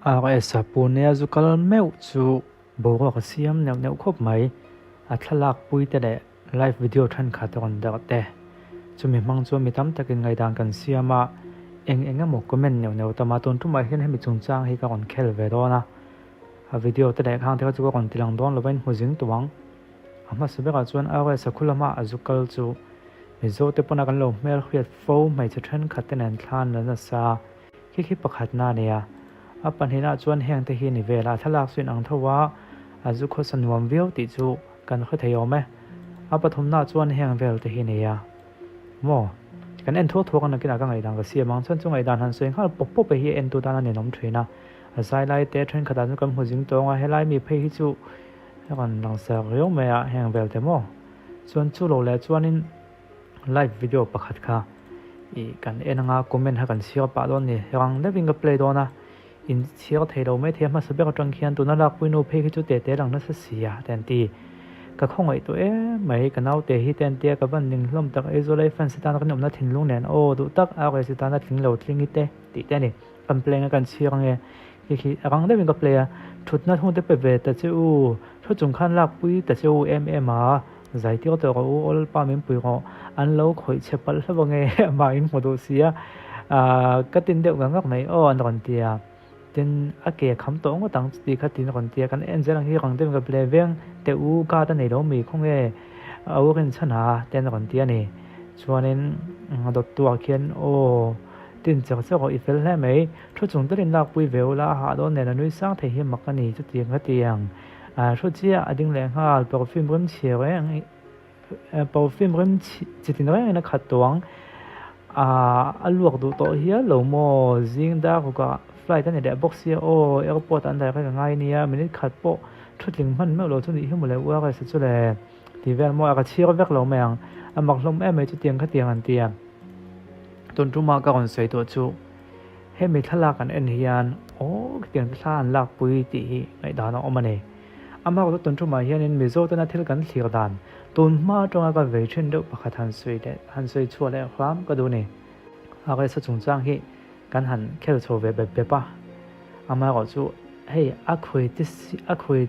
RS-a Pune-a zu kal meuh chu boruak a siam neuh neuh khawp mai. A thlalak pui te leh live video thenkhat a rawn darh te. Chumi hmang chuan mi tam takin ngaihdan kan siam a, eng eng emaw comment neuh neuh tam a, tun tumah hian hemi chungchang hi ka rawn khel ve dawn a. A video te leh khang te kha chu ka rawn tilang dawn lo va in hmu zing tawh ang. A hmasa berah chuan RS-a khu lama a zu kal chu Mizo te pawna kan lo hmel hriat fo hmeichhe thenkhat te nen thlan la nasa khi khi pakhatna a ni a. A pahnihna chuan heng te hi a ni vel a, thlalak chu inang tho a, a zu khawsa nuam viau tih chu kan hre thei awm e. A pathumna chuan heng vel te hi a ni a. Maw? Kan en thuak thuak a nakinah ka ngaihdan ka siam ang chuan chu ngaihdan han sawi nghal pawp pawp e hi a entu tan a ninawm thin a. A zai lai te thenkhatah chu kan hmu zing tawng a, helai mi phei hi chu a rawn langsak riau mai a, heng vel te maw? Chuan chu lo leh chuanin live video pakhat kha ih kan en anga comment kha kan chhiar pah dawn a ni. Rang deuhin ka play dawn a, in chhiar thei lo mai thei a hmasa ber atang khian tuna lakpui nu phei khi chu tete lang nasa si a te an ti. Ka khawngaih tawh em mai ka naute hi te an tia ka van ning hlawm tak Aizawl ai fans te tana kan awmna thinlung nen aw duh tak RS te tana tling lo tling i te tih te a ni. Kan play anga kan chhiar ange khi khi rang deuhin ka play a thutna thung te pe ve ta che u thu chung khan lakpui ta che u em em a zai tir tawh rawh u aw lalpa min pui rawh an lo khawih chhe palh hlauh ange amah in hmu duh si a ah ka tin deuh ngang ngak mai aw an rawn ti a tin a ke kham tawh ngawt ang chuti kha tin rawn ti a kan en zel ang hi rang deuhin ka play veng teh u card a nei lo mi khawnge a u rinchhan ha te an rawn ti a ni chuanin dawttu ah khian aw. Tin chak chak aw i fel hle mai. Thu chung takin lakpui ve ula a hah dawn nen a nui sang thei hi mak a ni chutiang ka ti ang. A thu chiah a ding leh nghal perfume rem chhi reng perfume rem chi tin reng in a khat tawh ang. A luak duh tawh hial lo maw zing dar rukah flight a ni leh bawk sia aw airport ah an dai reng a ngai nia minute khat pawh thu tling hman meuh lo chu nih hi maw le URS chu le ti vel maw a ka chhir vek lo mai ang a mak hlawm em mai chutiang khatiang an ti a. Tun tuma ka rawn sawi tawh chu hemi thlalak an en hian aw khitiang te thla an lakpui tih hi ngaihdan a awm a ni. Amah erawh tun tumah hianin Mizo tana thil kan thlir dan tun hma atanga ka vei thin deuh pakhat han sawi leh han sawi chhuah leh hram ka duh a ni. RSa chungchang hi kan han khel chho ve bep bep a, amah erawh chu hei a khawi te a khawi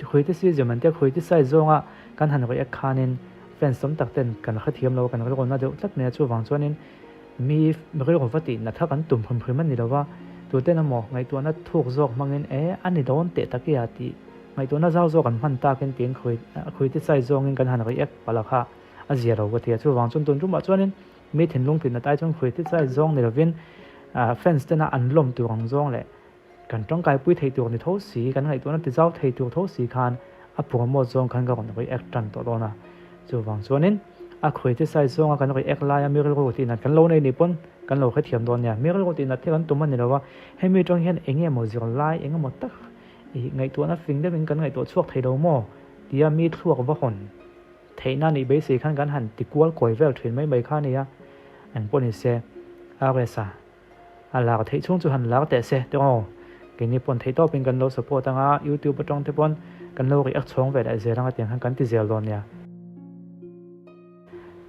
khawi te si zem an tia khawi te size zawnga kan han react khanin Fans tam tak ten kan hrethiam lo a, kan rilru na deuh tlat mai a, chuvang chuanin mi rilru va tih natha kan tum hrim hrim a ni lo va, tuten emaw ngaihtuahna thuk zawk hmangin e a ni dawn teh tak i a tih ngaihtuahna zau zawk an hman takin tiin khawi khawi te size zawngin kan han react palh a kha a zia lo ka ti a, chuvang chuan tun tumah chuanin mi thinlung tih nat ai chuan khawi te size zawng ni lovin fans tena an lawm tur ang zawng leh Kan tangkaipui thei tur ni tho si, kan ngaihtuahna ti zau thei tur tho si khan a promote zawng khan ka rawn react tan tawh dawn a. Chuvang chuanin a khawi te size zawnga kan react laia mi rilru tih nat kan lo nei nih pawn kan lo hrethiam dawn nia. Mi rilru tih nat hi kan tum a ni lo a, hemi atang hian eng nge maw zirlai eng emaw tak ih ngaihtuahna fing deuhin kan ngaihtuah chhuak thei lo maw tia mi thluak va hawn theihna nih beisei khan kan han ti kual kawi vel thin mai mai kha a nia. Engpawh ni se RS-a. A lar theih chhung chu han lar teh se tih aw. Keini pawn theih tawpin kan lo support anga YouTube atang te pawn kan lo react chhawng ve leh zel anga tiang khan kan ti zel dawn nia.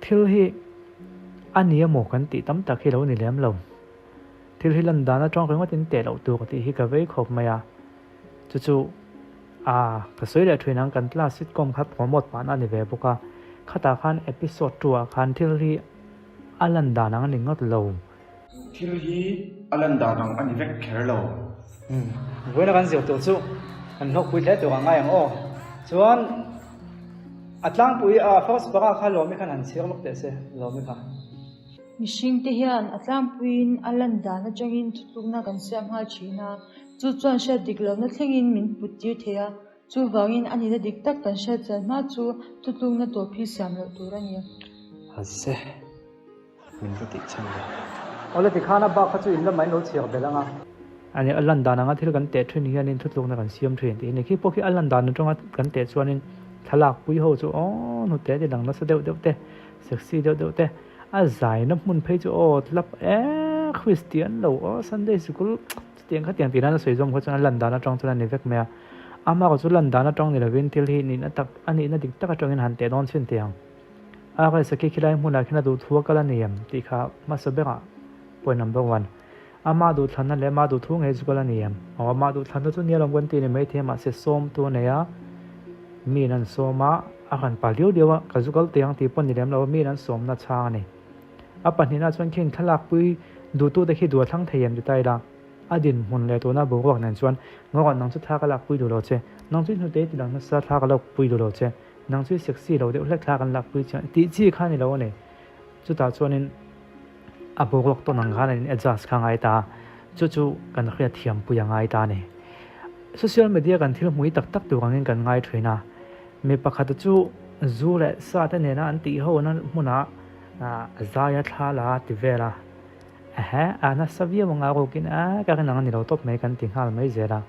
Thil hi a ni emaw kan tih tam tak hi lo ni lem lo. Thil hi lan dan atang ringawt in teh loh tur tih hi ka vei khawp mai a. Chu chu a ka sawi leh thin ang kan class sitcom kha promote pahna a ni ve bawk a. Khatah khan episode 2 ah khan thil hi a lan dan ang a ni ngawt lo. Thil hi a lan dan ang a ni vek kher lo. Umm, vawiina kan zir tur chu kan hlawkpui hle tur a ngai ang aw. Chuan a tlangpui a first para kha Lawmi khan han chhiar lawk teh se, Lawmi kha. Mihring te hian a tlangpuiin a lan dan atangin thutlukna kan siam nghal thin a, chu chuan hriat dik lohna thlengin min put tir thei a, chuvangin a nihna dik tak kan hriat chian hma chu thutlukna tawp hi siam loh tur a ni. Hase. Min va tih chhan ve. Awle tikhan a bak kha chu in lamah in lo chhiar belh ang a. Ani a lan dan anga thil kan teh thin hianin thutlukna kan siam thin tih hi ni. Khi pawh khi a lan dan atanga kan teh chuanin thlalak pui ho chu aw hnute ti lang nasa deuh deuh te, sexy deuh deuh te, a zaina hmun phei chu aw tlap e Christian lo aw Sunday sikul chutiang khatiang tih nan a sawi zawm kha chuan a lan dan atang chuan a ni vek mai a. Amah chu lan dan atang ni lovin thil hi nihna tak a nihna dik tak atangin han teh dawn chhin teh ang. A rei sakhi khilai hmunah khian a duh thu a kal a ni em tih kha hmasa berah point number one. Ama duhthlanna leh ama duhthu ngei chu ka la ni em? Aw, ama duhthlanna chu nia lawm kan ti ni maithei a, mahse sawmtu a nei a, miin an sawm a, a han pal diau diau a, ka zu kal teh ang tih pawh ni lem lo a, miin an sawmna chhang a ni. A pahnihna chuan khi thlalakpui duhtute khi duh a thlang thei em ti ta ila, a dinhmun leh tuna boruak nen chuan Ngawngawt nang chu thla ka lakpui duh lo che, nang chu i hnute i ti lang nasa thla ka lakpui duh lo che, nang chu i sexy lo deuh hlek thla kan lakpui che tih chi kha a ni lo a ni. Chutah chuanin a boruak tawn ang khan an in adjust kha a ngai ta a, chu chu kan hriat thiampui a ngai ta a ni. Social media kan thil hmui tak tak tur angin kan ngai thin a, mi pakhat chu zu leh sa te nena an tih ho na hmunah zaia thla la ti vel a, ehe a nasa viau anga rukin a ka rin ang a ni lo tawp mai kan ti nghal mai zel a.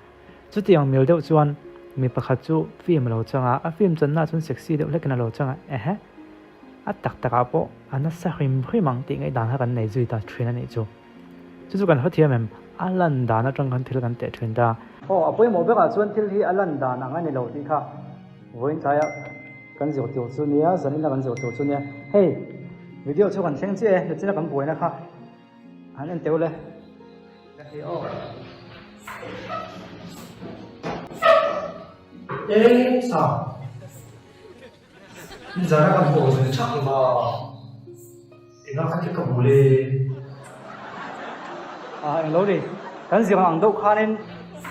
Chutiang mil deuh chuan mi pakhat chu film a lo chang a, a film channa chuan sexy deuh hlekin a lo chang a, ehe. A tak takah pawh a nasa hrim hrim ang tih ngaihdan kha kan nei zui ta thin a nih chu. Chu chu kan hrethiam em? A lan dan atang khan thil kan teh thin ta. Aw, a pawimawh berah chuan thil hi a lan dan ang a ni lo tih kha vawiin tlaiah kan zir tur chu nia, zanina kan zir tur chu nia. Hei, video chu kan thleng chiah e, nichina kan buaina kha han en teuh le. Hei aw. E, sa. Nizana kan haw zui thak lo va, enga kha thil ka hmu le? Ah, englo ni. Kan zir ang deuh khanin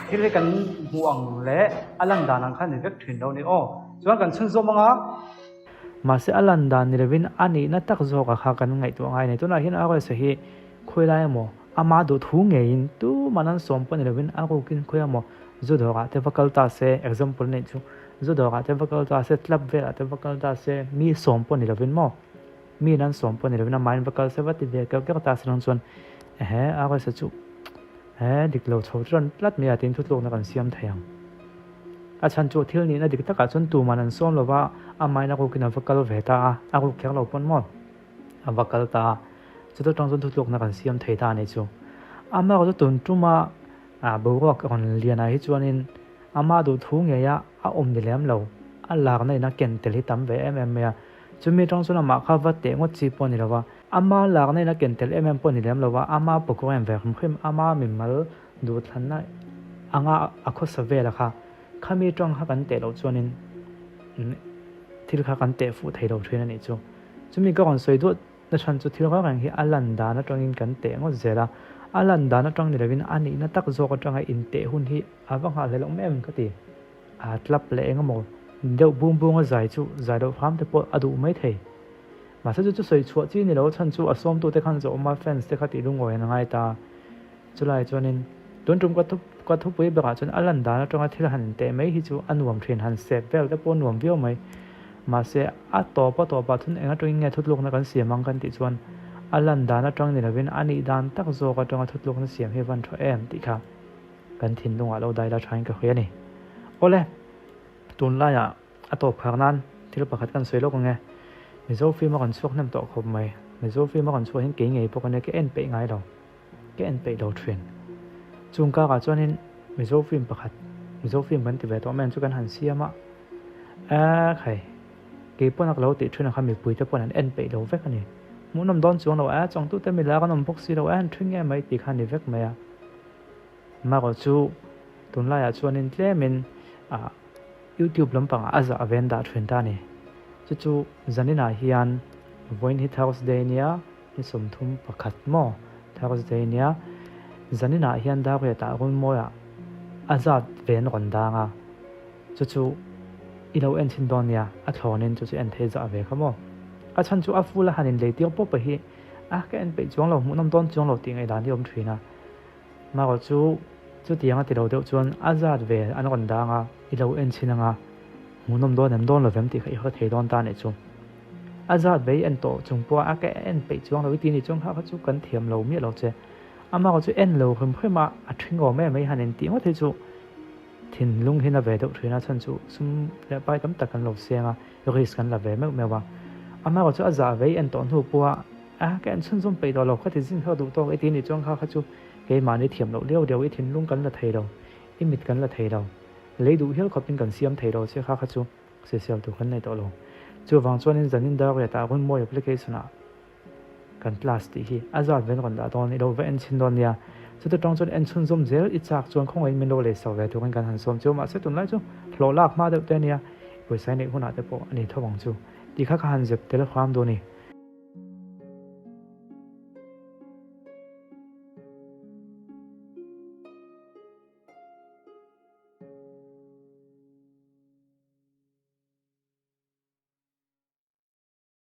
thil hi kan hmuh ang leh a lan dan ang khan ni vek thin lo ni aw. Chuan kan chhunzawm ang a. Mahse a lan dan ni lovin a nihna tak zawkah kha kan ngaihtuah ngai a ni. Tunah hian RSA hi khawi lai emaw ama duh thu ngeiin tuman an sawm pawh ni lovin a rukin khawi emaw zu dawrah te va kal ta se, example neih chu zu dawrah te va kal ta se, club velah te va kal ta se, mi sawm pawh ni lovin maw, mi in an sawm pawh ni lovin amahin va kal se va ti ve keuh keuh ta se lang chuan ehe RSA chu he dik lo chho chuan tlat mai a tiin thutlukna kan siam thei ang. A chhan chu thil nihna dik takah chuan tuman an sawm lova amahin a rukin a va kal ve ta a, a ruk kher lo pawn maw a va kal ta a, chuta tang chuan thutlukna kan siam thei ta a nih chu. Amaherawhchu chu tun tuma A boruak rawn lianah hi chuanin ama duh thu ngeia a awm ni lem lo, a lakna in a ken tel hi tam ve em em mai a. Chumi atang chuan amah kha va teh ngawt chi pawh a ni lo va, ama lakna in a ken tel em em pawh a ni lem lo va, ama program ve hrim hrim, ama mimal duhthlanna anga a khawsa vela kha, khami atang kha kan teh loh chuanin thil kha kan teh fuh thei lo thin a nih chu. Chumi ka rawn sawi duah. Na chhan chu thil reng reng hi a lan dan atangin kan teh ngawt zel a, a lan dan atang ni lovin a nihna tak zawk atanga inteh hun hi a va nghah hlelh awm em ka ti. A tlap leh eng emaw deuh bung bunga zai chu zai loh hram te pawh a duh mai thei. Mahse chu chu sawi chhuah chi ni lo chhan chu a sawmtute khan zawh awm a fans te kha tih lungawi an ngai ta. Chulai chuanin tun tum ka ka thupui berah chuan a lan dan atanga thil han inteh mai hi chu a nuam thin, han sep vel te pawh a nuam viau mai. Mahse a tawp a tawpah thun eng atangin nge thutlukna kan siam ang kan tih chuan a lan dan atang ni lovin a nih dan tak zawk atanga thutlukna siam hi van tha em tih kha kan thinlungah lo dai la thain ka hria a ni. Awle, tunlaiah A tawp khar nan thil pakhat kan sawi lawk ang e. Mizo film a rawn chhuak hnem tawh khawp mai. Mizo film a rawn chhuah hian kei ngei pawh ka nia ka en peih ngai lo. Ka en peih lo thin. Chung karah chuanin Mizo film pakhat, Mizo film kan ti ve tawh mai ang chu kan han siam a. Aaa khai, kei pawn a ka lo tih thin ang kha mipui te pawn an en peih lo vek a ni. Hmuhnawm dawn chuang lo, aaa chawngtute milar an awm bawk si lo, aaa an thin nge mai tih kha a ni vek mai a. Marawh chu tunlaiah chuanin tlemin ah YouTube lampangah a zah ven dah thin ta a ni. Chu chu zaninah hian vawiin hi Thursday nia ni 31 maw Thursday nia zaninah hian Darriatah Runmawiah a zat ven rawn dang a, chu chu i lo en chhin dawn nia a thlawnin chu chu en thei zah ve kha maw. A chhan chu a full a han inlei tir pawp a hi a ka en peih chuang lo hmuhnawm dawn chuang lo tih ngaihdan hi a awm thin a. Marawh chu chutiang a ti lo deuh chuan a zat ve an rawn dang a, i lo en chhin anga hmuhnawm dawn em dawn lovem tih kha i hre thei dawn ta nih chu. A zat ve i en tawh chung pawh a ka en peih chuang lo i ti nih chuan kha kha chu kan thiam lo miah lo che. Amarawh chu en lo hrim hrim a, a thing awm em mai han intih ngawt hi chu thinlung hi na ve deuh thin a, chhan chu sum leh pai tam tak kan lo seng a, risk kan la ve meuh meuh a. Amarawh chu a zah ve i en tawh hnu pawh a, A, ka en chhunzawm peih tawh lo, ka ti zin kha duh tawk i ti nih chuan kha kha chu keimahni thiam loh liau liau i thinlung kan la thei lo, i mit kan la thei lo, lei duh hial khawpin kan siam thei lo che kha kha chu sawisel tur kan nei tawh lo. Chuvang chuanin zanin Darriat-ah Runmawi application-ah kan class tih hi a zat ven rawn dah dawn i lo va en chhin dawn nia. Chuta tang chuan en chhunzawm zel i chak chuan khawngaihin min lo lei sak ve turin kan han sawm chu. Mahse tunlai chu hlawh lak hma deuh te a nia, pawisa i neih hunah te pawh a ni tho ang chu tih kha ka han zep tel hram dawn a ni.